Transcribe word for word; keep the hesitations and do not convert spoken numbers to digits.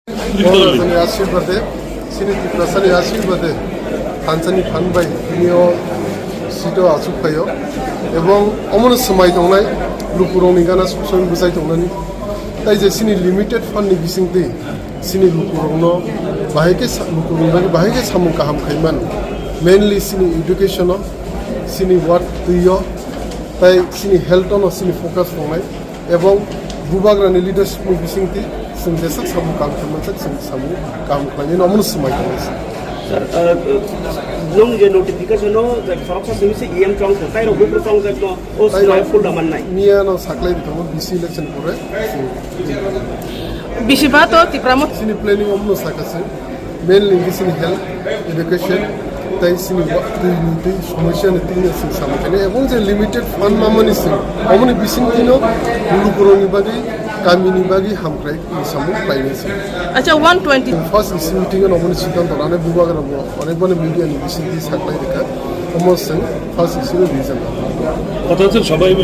Borok rajani ashirbade, chini Tiprasani ashirbade, thansani phan bai tini o seat o achuk phaio. Ebong omono swmai tongnai, lukurokni gana suk soi bwchai tongnani. Tai je chini limited fund ni bisingtwi chini lukurokno bahai khe sa-, lukurokni bagwi bahai khe samung kaham khaiman. Mainly chini education o, chini work twi o, tai chini health o no chini focus tongnai. Ebong bubagrani leadership ni bisingtwi chwng jeswk samung kaham khlaimani chwng samung kaham khlainani omono swmai tongnai. Sir, uh, nung je notification o je khoroksa simi se E M chong thung, tai rok buphuru chong jakno o swmai full da mannai. Miya no saklai di tongo B C election pore. Bisi ba to Tipra Motha. Chini planning omono sakha se. Mainly khe chini health, education, tai chini wa-, twi ni twi somosya ni twi ni chwng samung khainai. Ebong je limited fund mamani chwng, omoni bising twi no lukurokni bagwi, kamini bagwi hamkrai ni samung khlainai chwng. Acha, one twenty. First E C meeting o omoni siddhanto lanai bubagra bo, onek bani media ni bising twi saklai rikha. Omo chwng first E C o reason. Kotha chwng sabai